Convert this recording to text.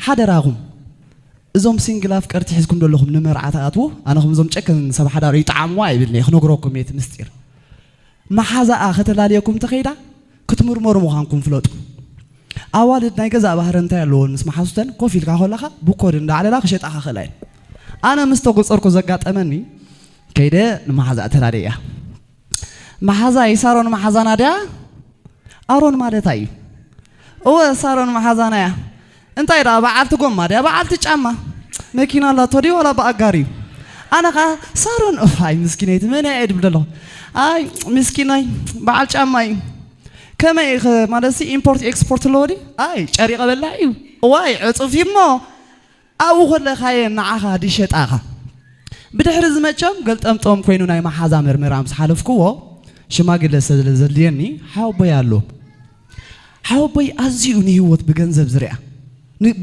ሓደራኹም እዞም ሲንግል ኣፍቀርቲ ሒዝኩም ዘለኹም ንመርዓ ትኣትዉ፣ ኣነ ከምዞም ጨከን ሰብ ሓዳር ይጥዓምዋ ኣይብልን እየ፣ ክነግረኩም እየ እቲ ምስጢር። መሓዛኣ ከተላልየኩም ተኸይዳ ክትምርመሩ ምዃንኩም ፍለጡ። ኣዋልድ ናይ ገዛእ ባህሪ እንታይ ኣለዎን ምስ መሓዙተን ኮፍ ኢልካ ከለኻ ብኮድ እንዳዕለላ ክሸጣኻ ክእላ እየን። ኣነ ምስ ተጎፀርኩ ዘጋጠመኒ ከይደ ንመሓዛኣ ተላልያ። መሓዛይ ሳሮን መሓዛና ድያ? ኣሮን ማለታ እዩ። እወ ሳሮን መሓዛና እያ። እንታይ ደኣ በዓልቲ ጎማ ድያ በዓልቲ ጫማ? መኪና ኣላቶ ድዩ ዋላ ብኣጋር እዩ? ኣነ ኸዓ ሳሮን እፍ ኣይ ምስኪነይቲ መን እያ እየ ድብል ኣለኹ። ኣይ ምስኪናይ በዓል ጫማ እዩ። ከመይ ኢኸ ማለትሲ ኢምፖርት ኤክስፖርት ኣለዎ ድዩ? ኣይ ጨሪቐ በላዕ እዩ። እዋይ ዕፁፍ እዩ እሞ ኣብኡ ከለኻየ ንዓኻ ድሸጣኻ። ብድሕሪ እዚ መቸም ገልጠምጠም ኮይኑ ናይ መሓዛ ምርመራ ምስ ሓለፍክዎ ሽማግለ ስለ ዘድልየኒ ሓወቦይ ኣሎ። ሓወቦይ ኣዝዩ ንህይወት ብገንዘብ ዝርኣ ን-